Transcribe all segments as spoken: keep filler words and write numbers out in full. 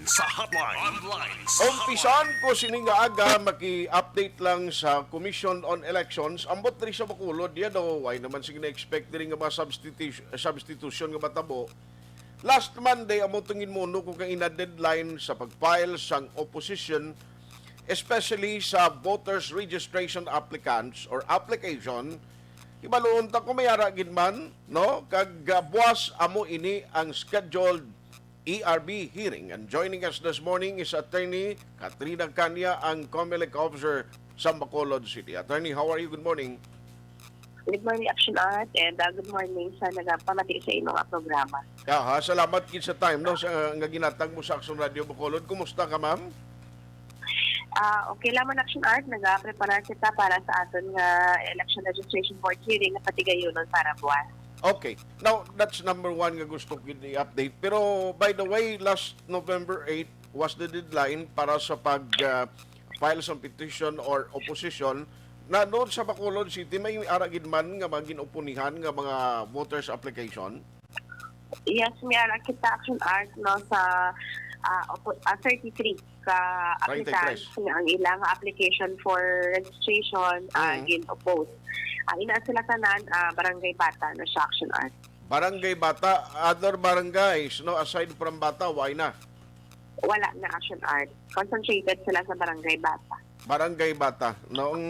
Sa hotline. Online. Sa Umpisan ko sini nga aga, maki-update lang sa Commission on Elections. Ambot diri sa Bacolod, ya daw, why naman sige na-expect diri nga mga substitu-, substitution nga matabo. Last Monday, amo tong ginmuno ko kay ina deadline sa pag-file sang opposition, especially sa voters registration applicants or application. Hibaluon ta kung may ara gid man, no? Kag, ah, buwas amo ini ang scheduled E R B hearing. And joining us this morning is Attorney Katrina Canya, ang Comelec Officer sa Bacolod City. Attorney, how are you? Good morning. Good morning, Action Art, and, uh, good morning sa nagapamati sa imong, uh, programa. Aha, salamat gid sa time, no, sa, nga ginatag mo sa Action Radio Bacolod. Kumusta ka, ma'am? Ah, okay lamang, Action Art. Nagaprepara kita para sa aton nga election registration board hearing nga patigayunon para buwan. Okay. Now, that's number one nga gusto ko gid i-update. Pero, by the way, last November eight was the deadline para sa pag, ah, file sa petition or opposition. Na doon sa Bacolod City, may ara gid man nga mga gin-oponihan nga mga voters application? Yes, may ara kita, Action Art, no, sa, ah, opo-, ah, thirty-three ka Thirty-three. Applicants nga ang ilang application for registration, ah, Mm. gin-oppose. Ah, ina sila tanan, ah, Barangay Bata na siya, Action Art. Barangay Bata, other barangays, no, aside from Bata, why na? Wala na, Action Art. Concentrated sila sa Barangay Bata. Barangay Bata, no, ang,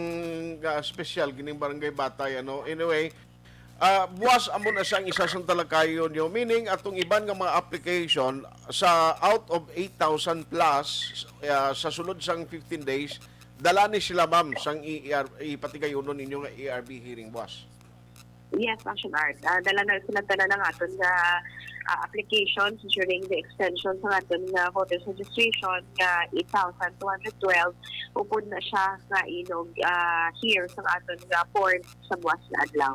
ah, special gining Barangay Bata yan, no? Anyway, ah, buwas amo na sang isa sang talakayon nyo, meaning atong iban nga mga application sa out of eight thousand plus, ah, sa sulod sang fifteen days, dala ni sila, ma'am, sang i-, i-, ipatigayunon ninyo nga E R B hearing buwas. Yes, Action Art. Ah, dala na sila tanan ang aton nga, ah, applications during the extension sa aton nga voters registration nga eight thousand two hundred twelve. Upod na siya nga inog, ah, here sa aton nga board sa buwas nga adlaw.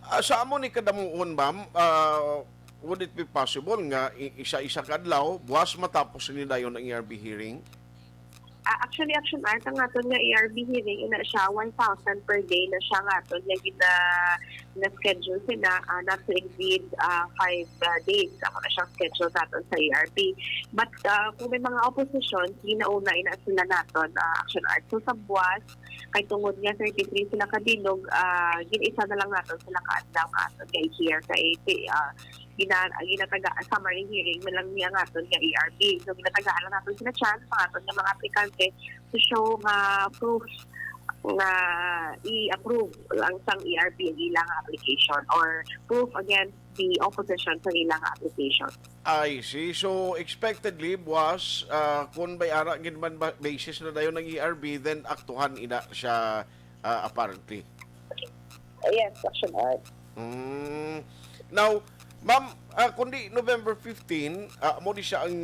Ah, sa amo ni kadamuon, ma'am, ah, would it be possible nga i-, isa-isa ka adlaw, buwas matapos ni dayon ang E R B hearing? Ah, actually, Action Art, ang aton nga E R B hearing, ina siya, one thousand per day na siya nga aton nga gina-, na-schedule sina, ah, not to exceed, ah, five, ah, days. Amo na siyang schedule naton sa E R B. But, ah, kung may mga opposition, ginauna ina sila naton, ah, Action Art. So, sa buwas, kay tungod nga thirty-three sila kabilog, ah, gin-isa na lang naton sila ka adlaw nga aton kay here kay, ah, gina-, ginataga, summary hearing na lang niya nga aton nga E R B. So, ginatagaan lang naton sila chance ang aton nga mga aplikante to show nga proof nga i-approve lang sang E R B ang ilang application or proof against the opposition sa ilang application. I see. So, expectedly, buwas, ah, kung may ara gid man ba, basis na dayon ng E R B, then aktuhan ina siya, ah, apparently. Yes, Action Art. Mm. Now, ma'am, ah, kundi November fifteen, ah, mo di siya ang,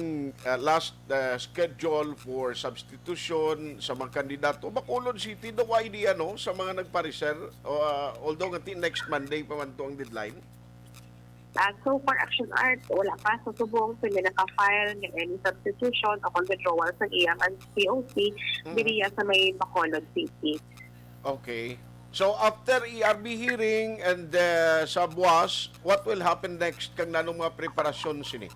ah, last, ah, schedule for substitution sa mga kandidato. Bacolod City, daw idea, no, sa mga nagpareser, o, ah, although nga ti-, next Monday pa man to ang deadline. Ah, so far, Action Art, wala pa sa subong sa may naka-file nga any substitution o kung withdrawal sa iyang ang C O C, Mhm. diriya sa may Bacolod City. Okay. So, after E R B hearing and, uh, sa buwas, what will happen next? Kang nanong mga preparasyon sini?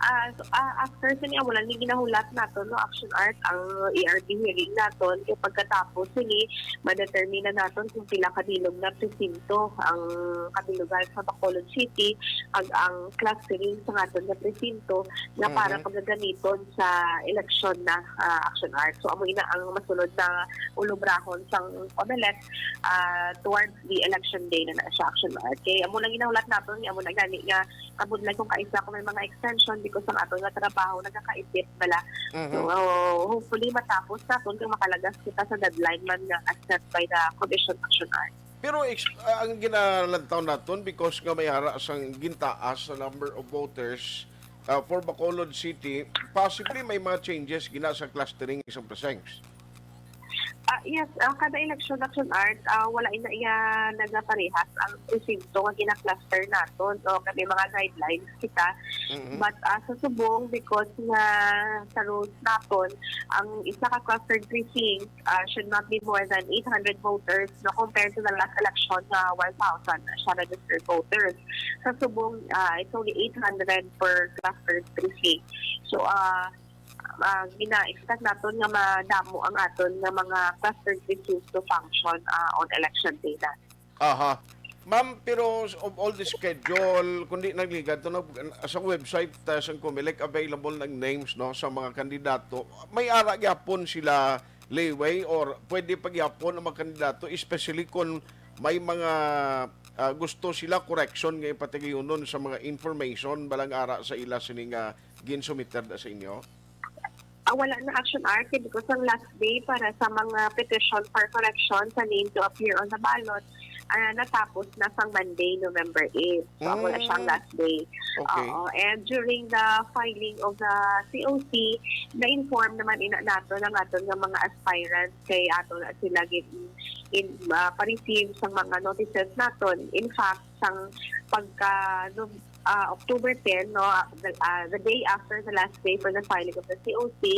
Ah, so, ah, after sini, amo lang ni ginahulat naton, no, Action Art, ang E R B hearing naton. Kay pagkatapos sini, madetermina naton kung pila ka bilog na presinto ang kabilugan sa Bacolod City, ag ang clustering sa aton nga presinto nga para Mhm. pagagamiton sa eleksyon na, ah, Action Art. So, amo ina ang masunod na ulubrahon sang Comelec, ah, towards the election day na na siya, Action Art. Kay amo lang ginahulat naton, amo na gani nga kabudlay kung kaisa kung may mga extension because ang aton nga trabaho nagakaipit bala. Mhm. So, hopefully matapos naton kung makalagas kita sa deadline man nga as set by the Commission, Action Art. Pero ex-, ah, ang ginalantaw naton, because nga may ara sang gintaas sa number of voters, ah, for Bacolod City, possibly may mga changes gina sa clustering sa precincts. Ah, yes, ah, kada election, Action Art, ah, wala ina iya nagaparehas ang presinto nga gina-cluster naton, o kay may mga guidelines kita. Mm-hmm. But, ah, sa Subong, because nga sa rules naton, ang isa ka clustered precinct, ah, should not be more than eight hundred voters, no, compared to the last election nga one thousand siya registered voters. Sa Subong, ah, it's only eight hundred per clustered precinct. So, ah, ah, gina-expect naton nga madamo ang aton nga mga cluster precincts to function, ah, on election day na. Aha. Ma'am, pero of all the schedule, kundi nagligad to, nag-, sa website, ah, sang Comelec, available ng names, no, sa mga kandidato. May ara gyapon sila leeway or pwede pa gyapon ang mga kandidato, especially kung may mga, ah, gusto sila correction nga ipatigayunon sa mga information balang ara sa ila sini nga ginsumiter sa inyo? Ah, wala na, Action Art, eh, because ang last day para sa mga petition for correction sa name to appear on the ballot, ah, natapos na sang Monday, November eight. So, amo na siya ang Mm. last day. Okay. Oo. And during the filing of the C O C, na-inform naman ina nato ang aton nga mga aspirants kay ato na sila gin-, in, ah, pa-receive sa mga notices naton. In fact, sang pagka, no, ah, October ten, no, ah, the, ah, the day after the last day for the filing of the C O C,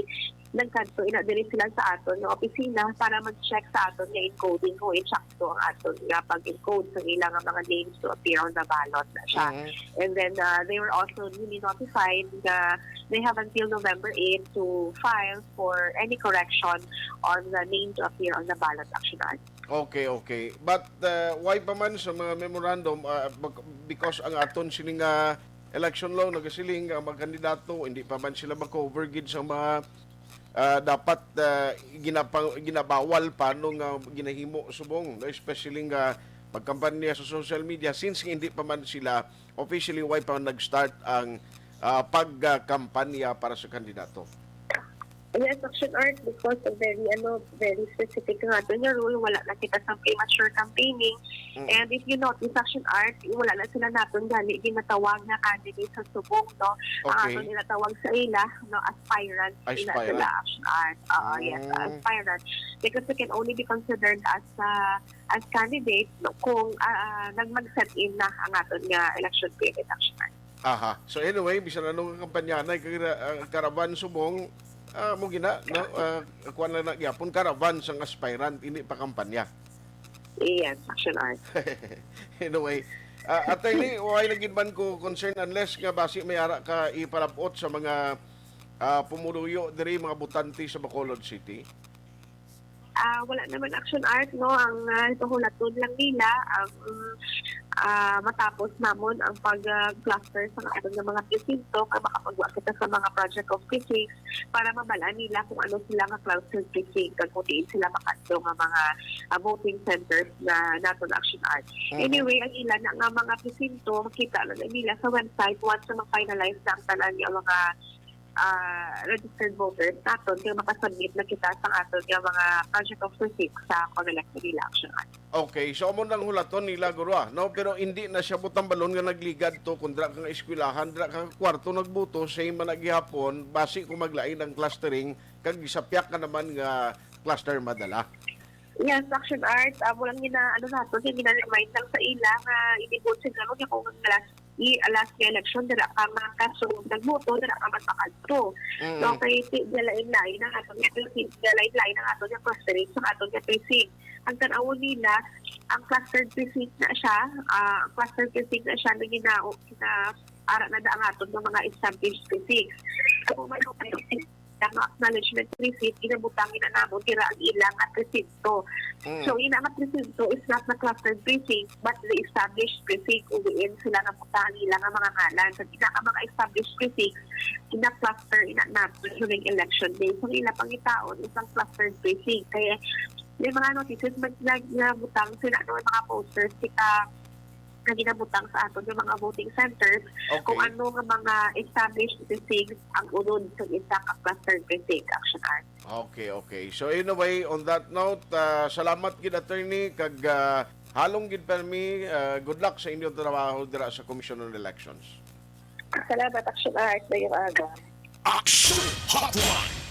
nagkadto ina diri sila sa aton nga opisina para mag-check sa aton nga encoding kung insakto ang aton nga pag-encode sa ila nga mga names to appear on the ballot na siya. Mhm. And then, ah, they were also newly notified nga they have until November eight to file for any correction on the name to appear on the ballot, Action Art. Okay, okay. But, uh, why pa man sa mga memorandum, uh, bak-, because ang aton sini nga election law nagasiling nga mga kandidato, hindi pa man sila ma-cover gid sa mga, uh, dapat, uh, ginapa-, ginabawal pa no nga ginahimo subong, no? Especially nga pagkampanya sa social media, since hindi pa man sila officially, why pa nag-start ang, uh, pagkampanya para sa kandidato? Yes, Action Art, because of very, ano, very specific nga ato nga rule, wala na kita sa premature campaigning. Mm. And if you notice, Action Art, wala na sila naton gani ginatawag nga candidate sa subong, no? Ang Okay. aton ginatawag sa ila, no, aspirant ila Aspirant. sila, Action Art. Oo, yes, Mm. aspirant. Because they can only be considered as, uh, as candidate, no, kung, ah, nag-, mag-set in na ang aton nga election period, Action Art. Aha. So anyway, bisan ano nga kampanya na, kara-, ah, karaban subong, ah, mo gina, no? Ah, kuwan lang na gyapon, karaban sang aspirant, hindi pa kampanya. Yes, Action Art. Anyway, ah, attorney, why lagi man ko concern unless nga basi may ara ka ipalabot sa mga, ah, pumuluyo diri, mga botante sa Bacolod City? Ah, wala naman, Action Art, no? Ang, ah, pahulaton lang nila, ang, ah, matapos namon ang pag, ah, cluster sa aton nga mga presinto, kay makapagwa kita sa mga project of precincts para mabal-an nila kung ano sila nga cluster precinct, kag kung diin sila makadto nga mga, ah, voting centers na naton, Action Art. Mhm. Anyway, ang ila na nga mga presinto, makita lang nila sa website once na ma-finalize na ang tanan nga mga ah, registered voters naton, kay makasubmit na kita sa aton nga mga project of physics sa Comelec Manila Action Art. Okay, so amo nang hulaton nila, guro, ah, no? Pero hindi na siya butang balon nga nagligad to, kung dira ka nga eskwelahan, dira ka nga kwarto nagboto, same man na gihapon, basi kung maglain ang clustering, kag gisapyak ka naman nga cluster madala. Yes, Action Art, ah, mo lang gina-, ano nato, yung gina-remind lang sa ila nga hindi po siguro nga kung ang last i-, last nga election, dira ka man kasunod nagboto, dira ka man makadto. Mm. So, kay ti-, dalain-lain ang aton nga, ti-, dalain-lain ang aton nga clustering sa aton nga precinct. Ang tan-awon nila, ang clustered precinct na siya, ah, ang clustered precinct na siya na gina-, gina-, ara na da ang aton nga mga established precincts. So, may mga precinct nga acknowledgement receipt, ginabutang ina namon dira ang ilang nga presinto. Mm. So, ina nga presinto is not the clustered precinct, but the established precinct, wherein sila nga butang ang ilang nga mga ngalan. Sa ina nga mga established precinct, ina-cluster ina nato during election day. So, ila pangitaon is ang clustered precinct. Kaya may mga notices, mag-, nag-, nabutang sila, no, mga posters, kita nga ginabutang sa aton nga mga voting centers, Okay. kung ano nga mga established precincts ang unod sa isa ka cluster precinct, Action Art. Okay, okay. So, in a way, on that note, ah, salamat gid, attorney, kag, ah, halong gid permi, ah, good luck sa inyong trabaho dira sa Commission on Elections. Salamat, Action Art, mayong aga. Action Hotline.